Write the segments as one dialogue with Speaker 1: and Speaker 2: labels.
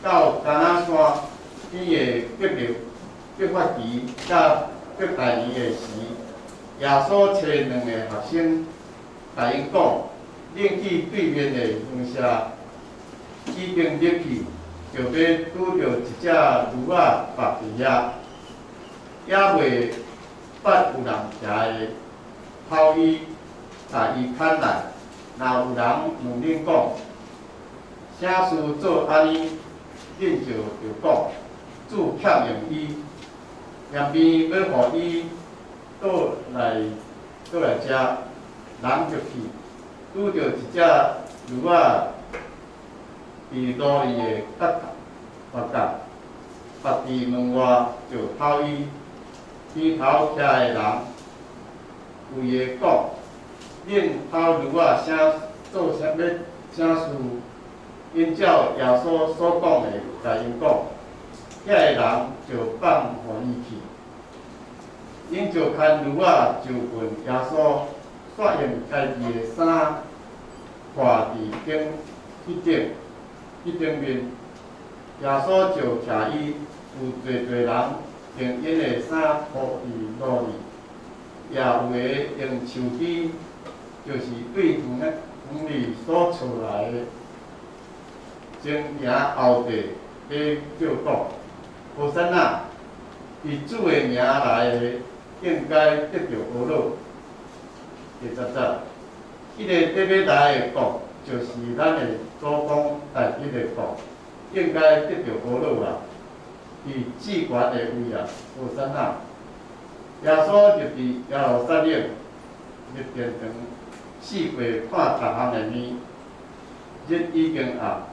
Speaker 1: 到迦拿山边的伯法其佮伯大尼的时，耶稣揣两个学生，共𪜶讲：恁去对面的乡舍，已经入去，就欲拄著一只驴仔缚伫遐，犹未捌有人骑的，偷伊，共伊牵来。若有人问恁讲，啥事做按呢？恁就著讲，主欠用伊，旁边欲予伊倒来倒来遮，人就去，拄著一只驴仔伫奴隶的角缚角，缚伫门外，就偷伊。边头徛的人有的讲：恁偷驴仔啥做啥物啥事？𪜶照耶稣所讲的，共𪜶讲，遐个人就放予伊去。𪜶就牵驴仔就近耶稣，煞用家己的衫盖伫顶彼顶彼顶面。耶稣就骑伊，有济济人用𪜶的衫铺伫路里，也有的用树枝，就是对园园里所出来的，前行后缀，咧叫讲：和散那，以主的名来的，应该得著呵咾。第十节，彼个伫欲来的国，就是咱的祖公大卫的国，应该得著呵咾啊！伫至悬的位啊，和散那。耶稣入伫耶路撒冷，入殿堂，四界看逐项的物，日已经暗，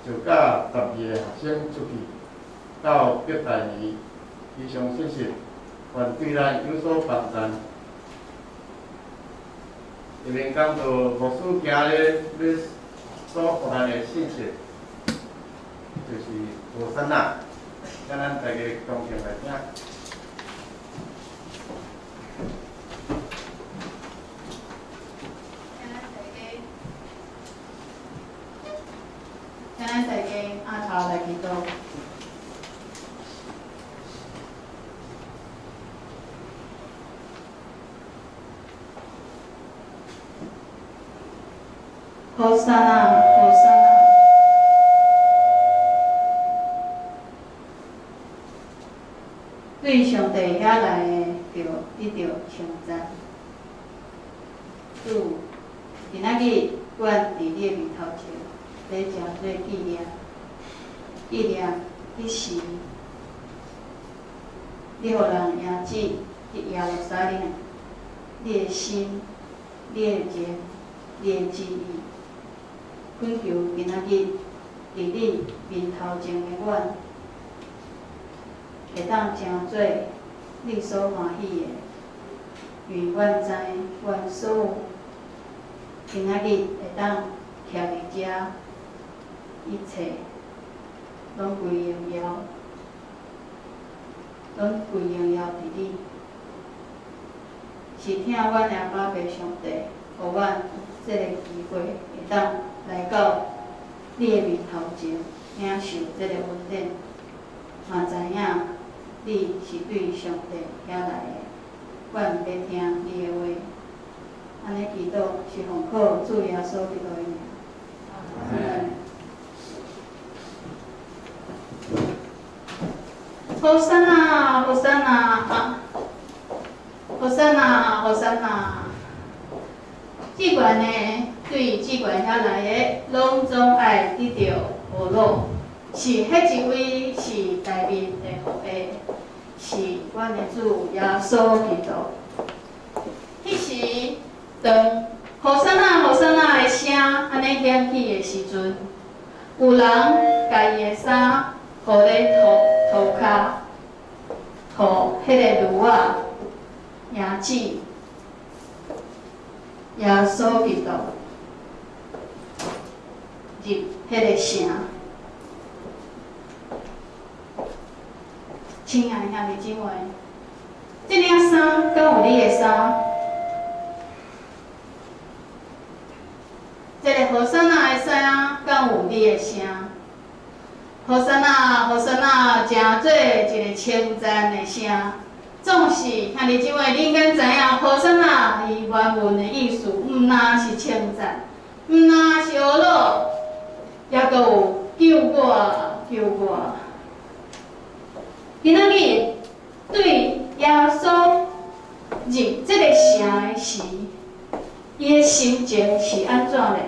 Speaker 1: 就佮12个学生出去，到伯大尼。以上信息，愿对咱有所帮助。下面讲到牧师今日欲所予咱的信息，就是和散那，请咱大家恭敬来听。
Speaker 2: 请咱大家阿头来祈祷。和散那，和散那。对上帝遐来的，著得著称赞。主，今仔日阮伫你的面头前，咧诚做纪念，纪念彼时，你予人迎接去耶路撒冷，你的心，你的情，你的旨意，恳求今仔日伫你面头前的阮，会当成做你所欢喜的，因为阮知，阮所有今仔日会当徛伫遮，一切拢归荣耀，拢归荣耀伫你。是疼阮阿爸父上帝，予阮有这个机会，会当来到你的面头前，领受这个恩典，嘛知影你是对上帝遐来的，阮欲听你的话。按呢祈祷是奉靠主耶稣基督的名。阿们。和散那，和散那，啊！和散那，和散那。至悬的，对至悬遐来的，拢总爱得著呵咾。是彼一位是大卫的后裔，是阮的主耶稣基督。彼时，当和散那和散那的声按呢响起的时阵，有人共伊的衫铺咧涂涂跤，予彼个驴仔迎接耶稣基督入彼个城。亲爱的兄弟姊妹，这领衫敢有你的衫？这个和散那的声敢有你的声？和散那，和散那，成做一个称赞的声。总是兄弟姊妹，恁敢知影和散那伊原文的意思，毋但是称赞，毋但是呵咾，抑阁有救我，救我。今仔日对耶稣入這個城的時，伊的心情是按怎咧？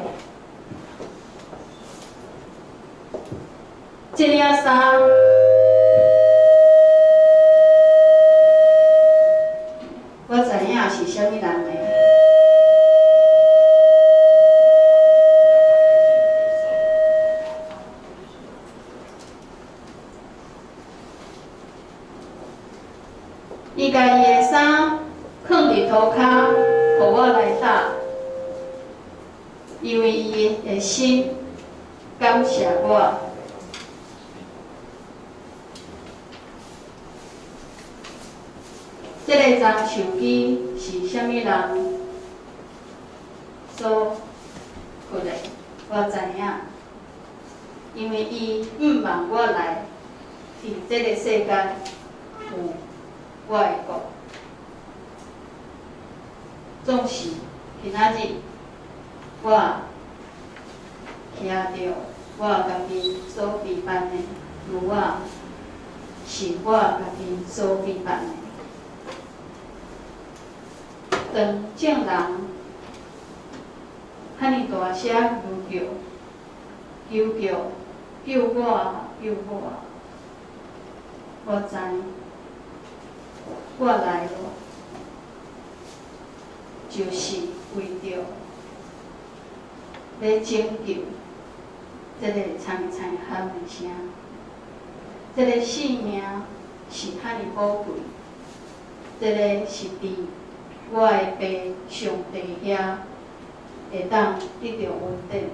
Speaker 2: 這領衫，我知影是啥物人的。伊共伊的衫囥佇塗跤，予我來搭，因為伊的心感謝我。這个樟樹枝是啥物人所割的？我知影，因為伊毋望我來佇這个世間有我的國。總是今仔日，我徛著我家己所備辦的驢仔，是我家己所備辦的。當眾人遐爾大聲求叫，求叫，救我，救我！我知，我來了，就是為著欲拯救這个苍苍喊的聲，這个性命是遐爾寶貴，這个是佇我的爸上帝遐會當得著恩典的。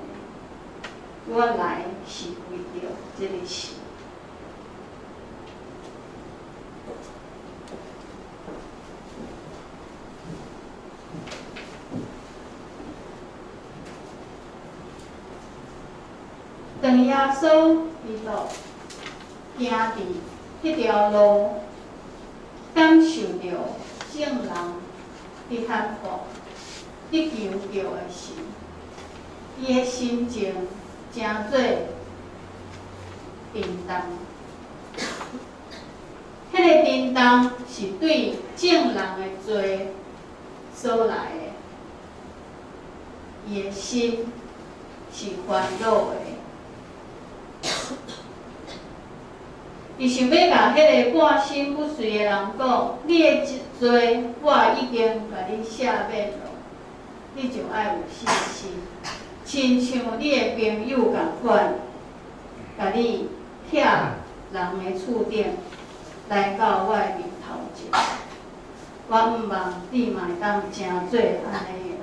Speaker 2: 我來是為著這个事。當耶穌基督行佇彼條路，感受著眾人佇喊呼、佇求叫的時，伊的心情誠做沉重。彼个沉重是對眾人的罪所來的，伊的心是煩惱的。伊想欲共彼个半身不遂的人講：你的罪我已經共你赦免了，你就愛有信心，親像你的朋友仝款，共你拆人的厝頂來到我的面頭前。我毋望你嘛會當成做按呢的人。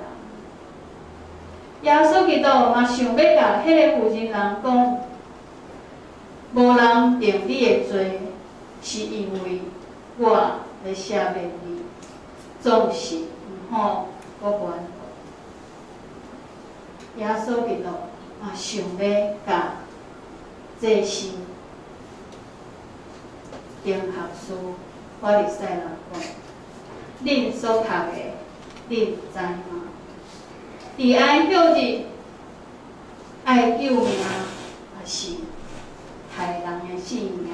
Speaker 2: 耶穌基督嘛想欲共彼个婦人人講：無人定你的罪，是因為我咧赦免你，總是毋好閣原諒。耶穌基督嘛想欲共祭司、經學士、法利賽人講：恁所讀的，恁知嗎？佇安息日愛救命，抑是害人的性命？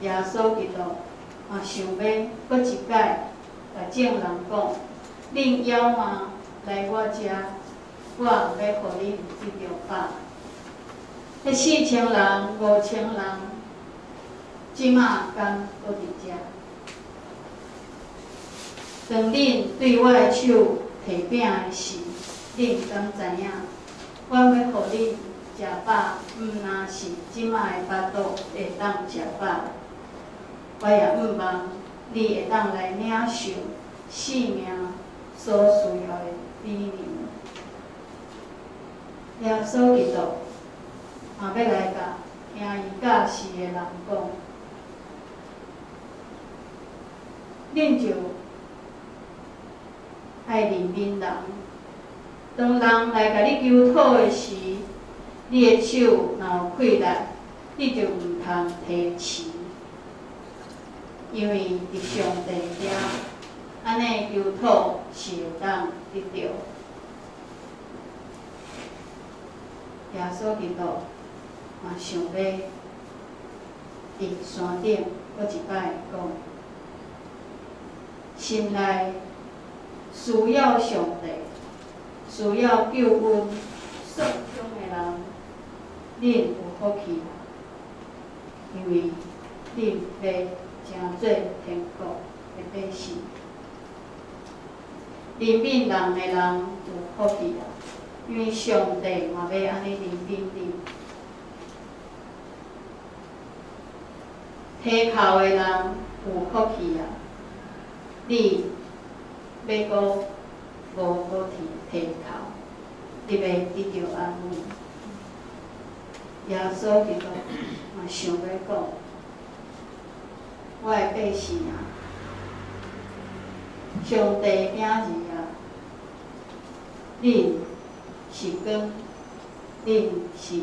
Speaker 2: 耶穌基督嘛想欲閣一擺，共眾人講：恁枵嗎？來我遮，我欲予恁得著飽。彼4000人、5000人，這馬敢閣佇遮？當恁對我的手提餅的時，恁敢知影？我欲予恁食飽，毋但是這馬的腹肚會當食飽，我也毋望你會當來領受性命所需要的米糧。耶穌基督嘛欲來共聽伊教示的人講，恁就愛憐憫人，當人來共你求討的時，你的手若有氣力，你就毋通推辭，因為佇上帝遐，按呢求討是會當得著。耶穌基督嘛想欲佇山頂閣一擺講，心內需要上帝，需要救恩、受傷的人，恁有福氣啦，因為恁欲成做天國的百姓。憐憫人的人有福氣啦，因為上帝嘛欲按呢憐憫恁。體哭的人有福氣啊，你欲閣無閣體哭，你欲得著安穩。耶穌基督嘛想欲講，我的百姓啊，上帝囝兒啊，恁是光，恁是鹽，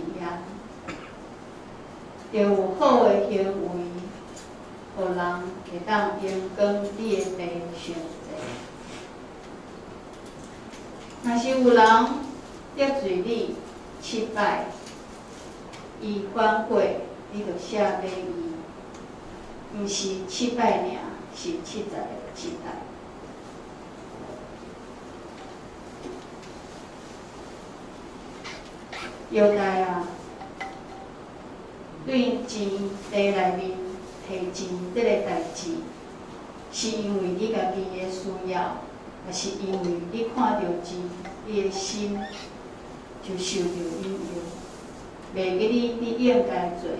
Speaker 2: 著有好的行為，予人會當榮光你的父上帝。若是有人得罪你七擺，伊反悔，你就赦免伊，毋是七擺爾，是77擺。猶大啊，對錢袋內面提錢這個代誌，是因為你家己的需要，抑是因為你看著錢，你的心就受著引誘，袂記你你應該做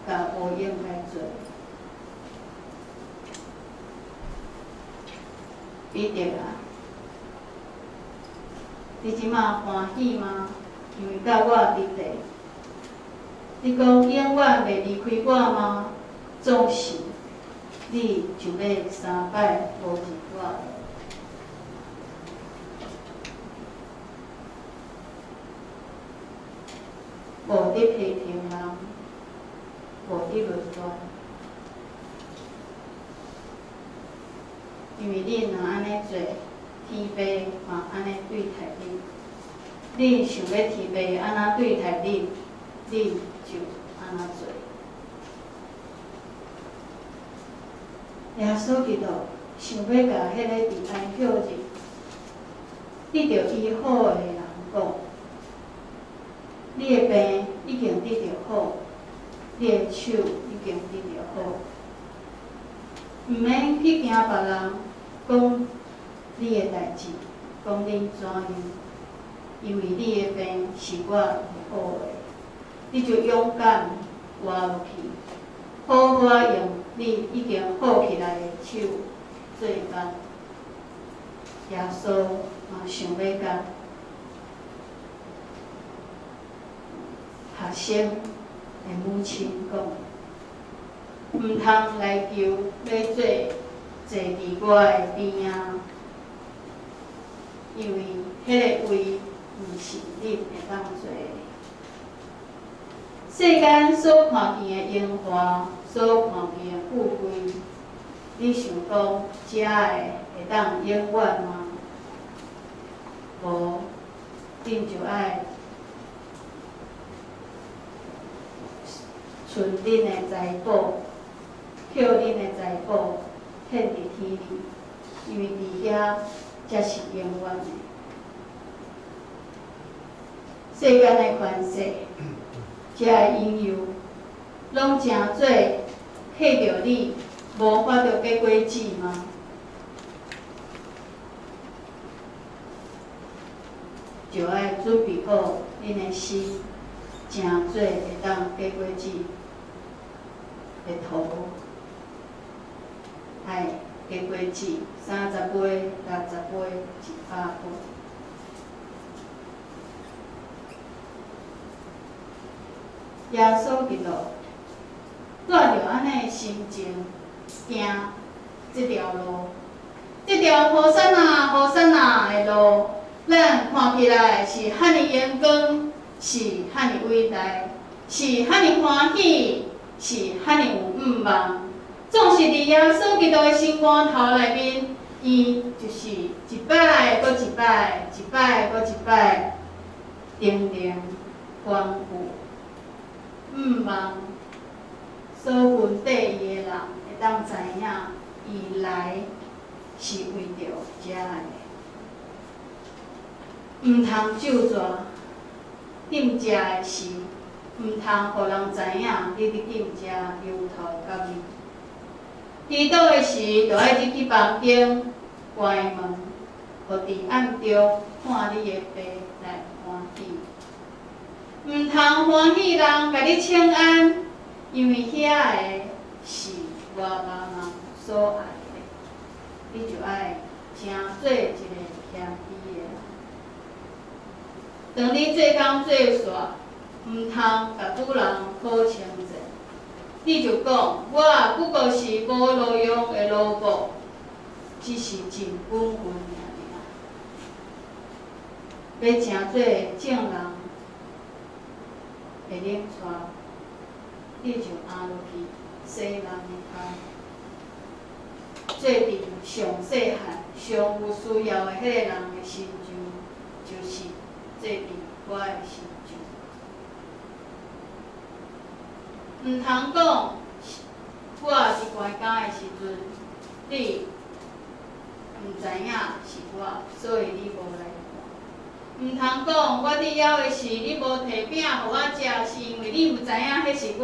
Speaker 2: 佮無應該做。彼得啊，你這馬歡喜嗎？因為佮我佇地，你講永遠袂離開我嗎？總是你就欲三擺無認我。無得批評人，無得論斷，因為恁若按呢做，天父嘛按呢對待恁。恁想欲天父按怎對待恁，恁就按怎做。耶穌基督想欲共彼个佇安息日得著醫好的人講：你的病已經得著好，你的手已經得著好，毋免去驚別人講你的代誌，講恁怎樣，因為你的病是我醫好的，你就勇敢活落去，好好用你已經好起來的手做工。耶穌嘛想欲共學生的母親講，毋通來求欲做坐佇我的邊仔，因為彼个位毋是恁會當坐的。世間所看見的榮華，所看見的富貴，你想講遮的會當永遠嗎？無，恁就愛存恁的財寶，捡恁的財寶，獻佇天裡，因為佇遐才是永遠的。世間的權勢，遮的引誘，攏成做騙著你，無法度結果子嗎？就愛準備好恁的心，成做會當結果子的土，愛結果子30倍、60倍、100倍。耶穌基督帶著按呢的心情行這條路，這條和散那和散那的路，咱看起來是遐爾榮光，是遐爾偉大，是遐爾歡喜，是遐爾有向望。總是佇耶穌基督的心肝頭內面，伊就是一擺閣一擺，一擺閣一擺，仍然懸有向望，所跟綴伊的人會當知影，伊來是為著遮的。毋通咒詛，禁食的時，毋通予人知影你佇禁食油頭甲面。祈禱的時，就愛入去房間，關門，予佇暗中看你的爸來歡喜。毋通歡喜人共你請安，因為遐个是外邦人所愛的，你就愛成做一個謙卑的人。當你做工做煞，毋通共主人討稱讚，你就講，我不過是無路用的奴僕，只是盡本分爾爾。欲成做眾人的領袖，你就按落去洗人的跤，做佇上細漢、上有需要的彼个人的身上，就是做佇我的身上。毋通講，我佇關監的時陣，你毋知影是我，所以你無來看。毋通講，我佇枵的時，你無提餅予我食，是因為你毋知影彼是我。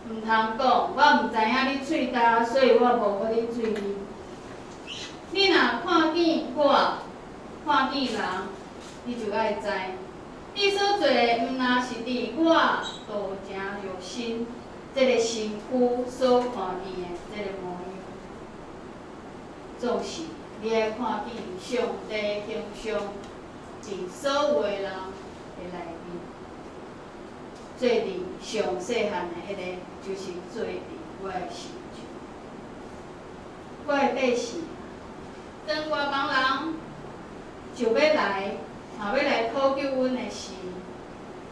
Speaker 2: 毋通講，我毋知影你喙焦，所以我無予你水啉。你若看見我，看見人，你就愛知，你所做的毋但是佇我道成肉身這个身軀所看見的這个模樣，總是你愛看見上帝形象佇所有的人的內面，做佇上細漢的彼个，就是做佇我的身上。我的百姓，當外邦人就欲來，嘛欲來討救阮的時，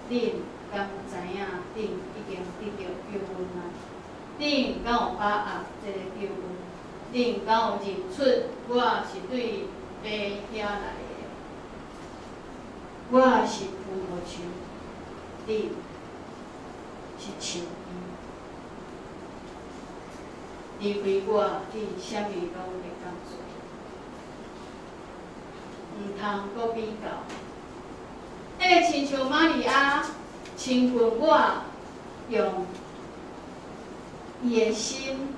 Speaker 2: 恁敢知影恁已經得著救恩啊？恁敢有把握這个救恩？恁敢有認出我是對爸遐來的？我是葡萄樹，恁是樹枝。離開我，恁啥物攏袂當做。毋通閣比較。彼个親像瑪利亞親近我，用伊的心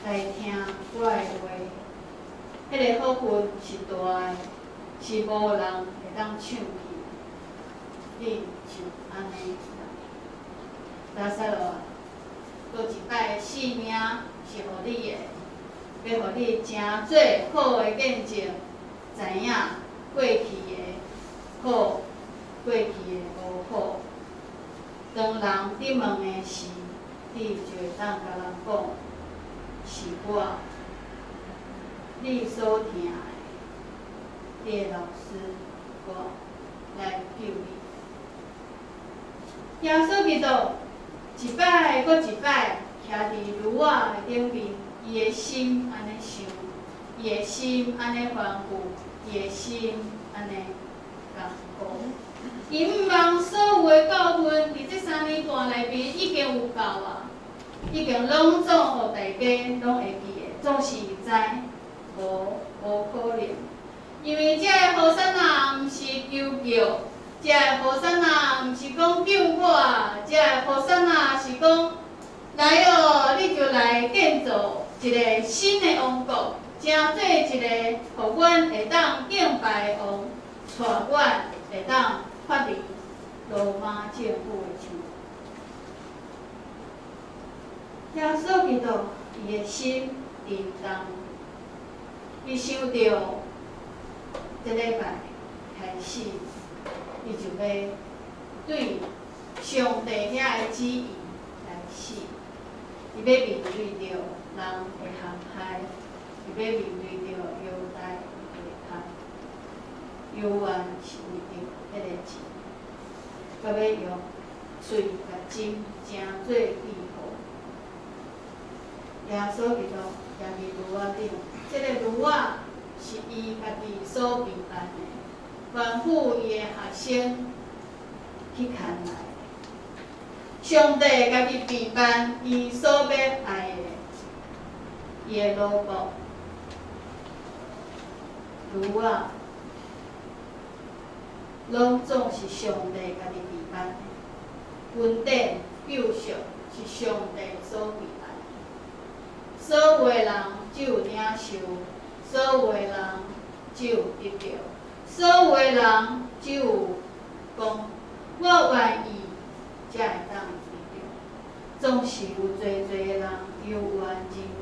Speaker 2: 來聽我的話，彼个福分是大的，是無人會當搶去。恁就按呢來。拉撒路啊，閣一擺的性命是予你的，欲予你成做好的見證，知影過去的好，過去的無好。當人佇問的時，你就會當共人講，是我，你所疼的，你的老師，我來救你。耶穌基督一擺閣一擺徛佇驢仔的頂面，伊的心按呢想，伊的心按呢煩煩，伊的心按呢艱苦。伊向望所有的教訓，佇這3年半內面已經有夠啊，已經攏總予大家攏會記的，總是伊知無無可能，因為這个和散那毋是求救，這个和散那毋是講救我，這个和散那是講來哦，你就來建造一个新的王國，成做一个予阮會當敬拜的王，帶阮會當脫離羅馬政府的手。耶穌基督伊的心震動，伊想著這禮拜開始，伊就欲對上帝遐的旨意來死，伊欲面對著人的陷害，伊欲面對著猶大的背叛，犹原是為著彼个錢，到尾用喙共針成做記號。耶穌基督踮佇爐仔頂，這个爐仔是伊家己所備辦的，吩咐伊的學生去牽來。上帝家己備辦伊所欲愛的，伊的奴僕驢仔，攏總是上帝家己備辦的。恩典救贖是上帝所備辦的。所有的人只有領受，所有的人只有得著，所有的人只有講我願意，才會當得著。總是有濟濟的人猶原認為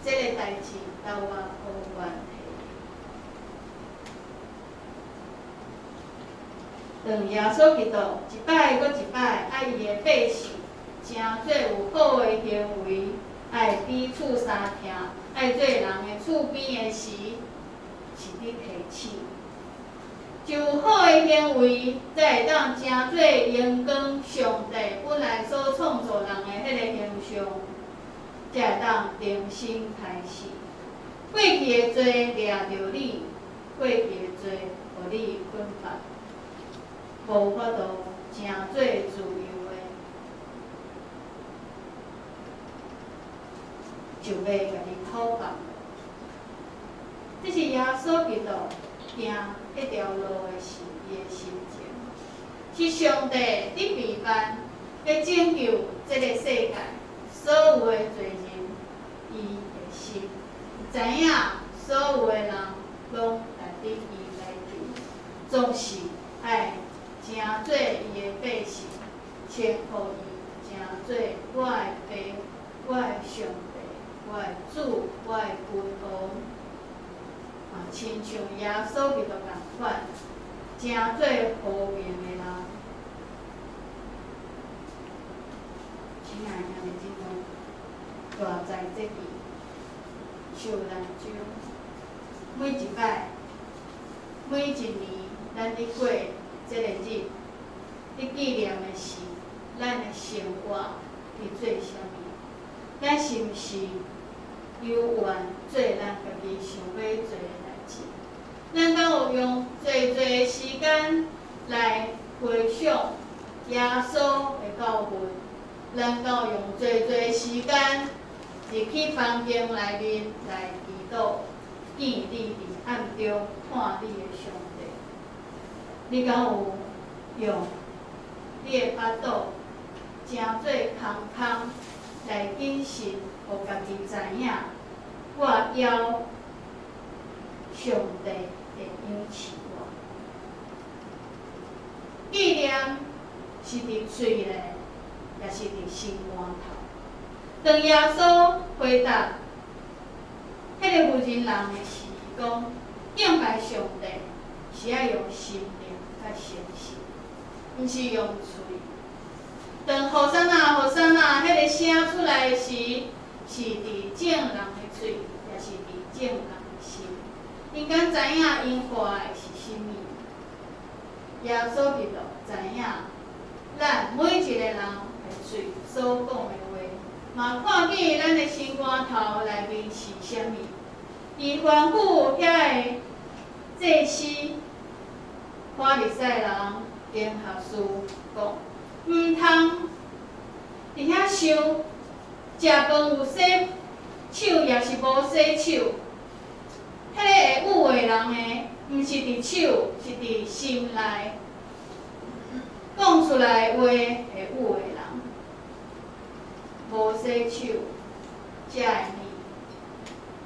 Speaker 2: 這个代誌佮我無關係。當耶穌基督一擺閣一擺愛伊的百姓，成做有好的行為，愛彼此相疼，愛做人的厝邊的時，是佇提醒。就有好的行為，才會當成做榮光上帝本來所創造人的彼个形象，才會當重新開始。過去的罪掠著你，過去的罪予你捆綁，無法度成做自由的，就欲共你討放。這是耶穌基督行彼條路的時，伊的心情，是上帝佇備辦欲拯救這个世界所有的罪人，伊的心知影所有的人攏來得伊來救，總是愛成做伊的百姓，稱呼伊成做我的爸、我的上帝、我的主、我的君王。嘛，親像耶穌基督仝款，成做和平的人。親愛的兄弟姊妹，大齋節期、受難週，每一擺、每一年，咱佇過這个日，佇紀念的是咱的生活佇做啥物？咱是毋是猶原做咱家己想欲做的代誌？咱敢有用濟濟的時間來回想耶穌的教訓？咱敢有用濟濟時間入去房間內面來祈禱，見你佇暗中看你的上帝？你敢有用你的腹肚誠做空空來謹慎，予家己知影，我枵上帝會養飼我。紀念是佇喙咧，抑是佇心肝頭？當耶穌回答彼个婦人的時，伊講敬拜上帝是愛用心靈佮誠實，毋是用喙。當和散那和散那彼个聲出來時，是佇眾人的喙，抑是佇眾人的心？𪜶敢知影𪜶看的是啥物？耶穌基督知影，咱每一个人的喙所講的話，嘛看見咱的心肝頭內面是啥物。伊吩咐遐个祭司、法利賽人、經學士講，毋通佇遐想，食飯有洗手，抑是無洗手。彼个會污穢人的，毋是佇手，是佇心內。講出來的話會污穢人，無洗手，食的物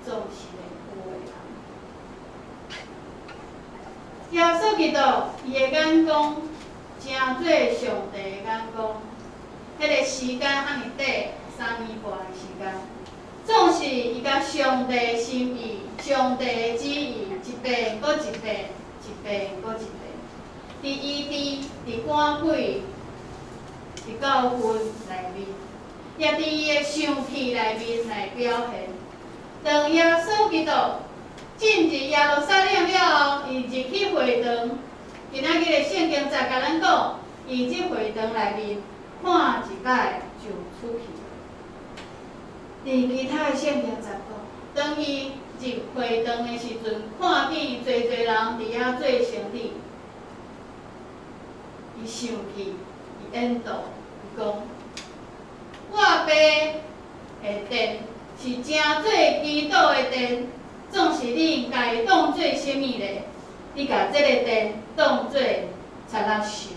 Speaker 2: 總是會污穢人。耶穌基督伊的眼光，成做上帝的眼光，彼个時間遐爾短，3年半的時間，總是伊共上帝的心意、上帝的旨意一遍閣一遍，一遍閣一遍。佇醫治、佇趕鬼、佇教訓內面，也佇伊的生氣內面來表現。當耶穌基督進入耶路撒冷了後，伊入去會堂。今仔日的聖經節共咱講，伊佇會堂內面看一擺就出去。佇其他的聖經節講，當伊入會堂的時陣，看見濟濟人佇遐做生理，伊生氣，伊怨妒，伊講：我爸的殿是成做祈禱的殿，總是恁共伊當做啥物咧？你共這个殿當做賊仔室。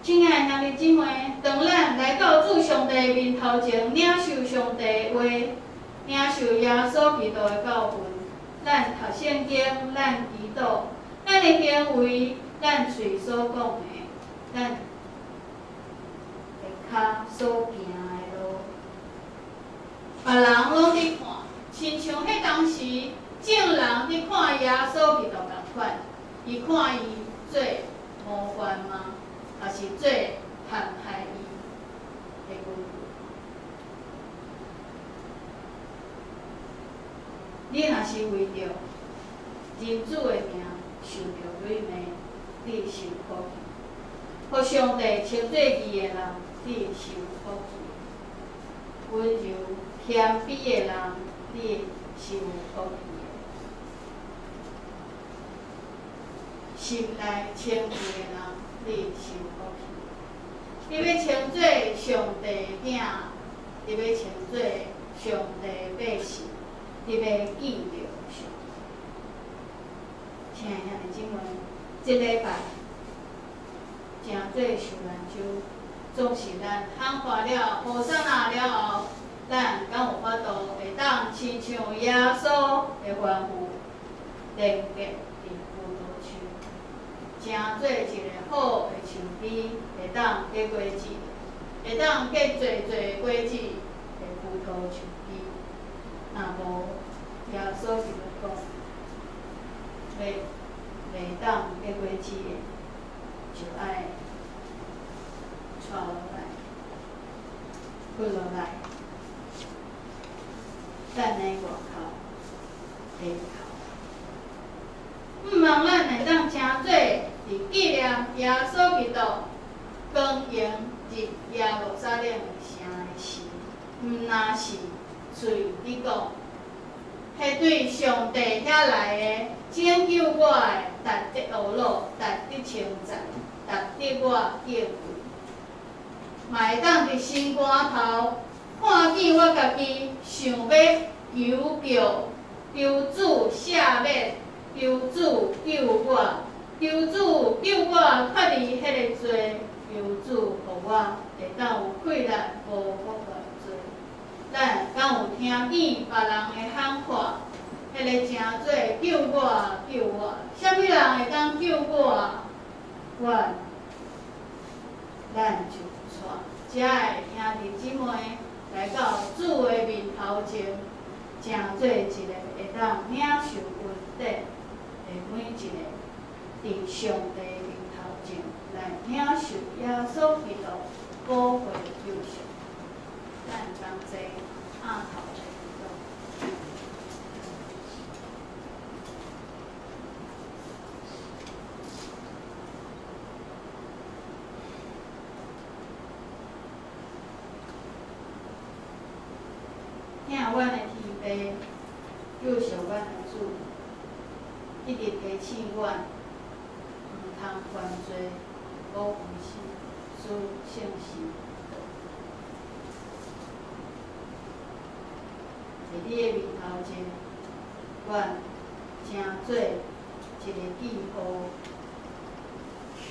Speaker 2: 親愛的兄弟姊妹，當咱來到主上帝的面頭前，領受上帝的話，領受耶穌基督的教訓，咱讀聖經，咱祈禱，咱的行為，咱喙所講的，咱的跤所行的路，別人攏佇看，親像彼當時眾人佇看耶穌基督仝款，伊看伊做模範嗎？抑是做陷害伊的工具？你若是為著認主的名受著辱罵，你是有福氣；予上帝稱做義的人，你是有福氣；溫柔謙卑的人，你是有福氣的；心內清淨的人，你是有福氣。你欲稱做上帝的囝，你欲稱做上帝的百姓，你欲見著上帝。親愛的兄弟姊妹，這禮拜成做受難週，總是咱喊話了和散那了後，咱敢有法度會當親像耶穌的吩咐，連結佇葡萄樹，成做一个好的樹枝，會當結果子，會當結濟濟果子的葡萄樹枝。若無，耶穌就講，袂當結果子的，就愛帶落來，割落來，等咧外口下口。毋望咱會當成做佇紀念耶穌基督光榮入耶路撒冷的城的時，毋若是喙佇講，彼對上帝遐來的拯救我的，值得呵咾，值得稱讚，值得我敬畏。嘛會當佇心肝頭看見我家己想欲求叫，求主赦免，求主救我，求主救我脫離彼个罪，求主予我會當有氣力無復犯罪。咱敢有聽見別人的喊話？彼个成做救我，救我，啥物人會當救我？阮，咱就帶遮的兄弟姊妹來到主的面頭前，成做一个會當領受恩典的每一个，佇上帝面頭前來領受耶穌基督寶血救贖。咱同齊阿頭來祈禱。疼阮的天父，救贖阮的主，一直提醒阮，毋通犯罪，無違主聖神。佇你的面頭前，阮成做一个記號，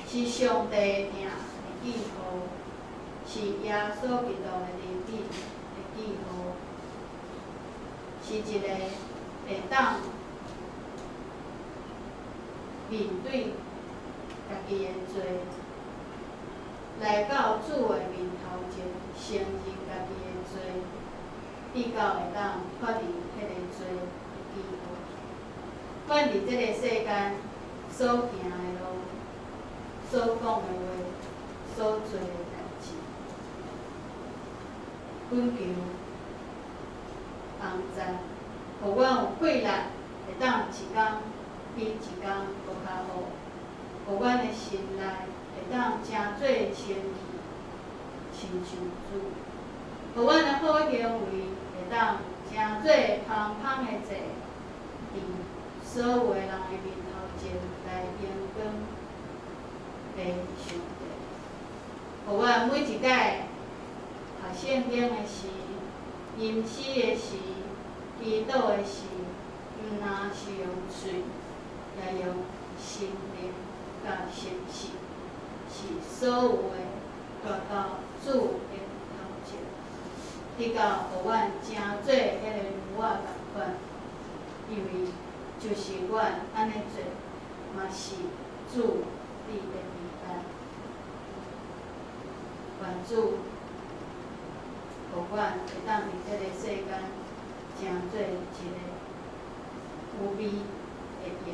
Speaker 2: 是上帝疼的記號，是耶穌基督的憐憫的記號，是一个會當面對家己的罪，來到主的面頭前，承認家己的罪，直到會當脫離彼个罪的記號。阮佇這个世間所行的路、所講的話、所做的代誌，懇求幫贊，予阮有氣力，會當一工比一工閣較好，予阮的心內會當成做清氣，親像主，予阮的好行為會當成做芳香的祭，佇所有的人的面頭前來榮光父上帝。予阮每一擺讀聖經的時、吟詩的時、祈禱的時，毋但是用喙，也用心靈佮誠實，是所有的帶到主的頭前，直到予阮成做彼个牛仔仝款，因為就是阮按呢做，嘛是主你的美意。願主予阮會當佇這个世間成做一个有味的鹽，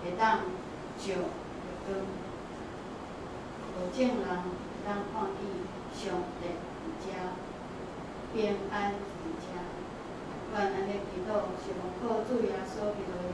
Speaker 2: 會當照的光，予眾人會當看見上帝佇遮，平安佇遮。阮按呢祈禱，是奉靠主耶穌基督的名。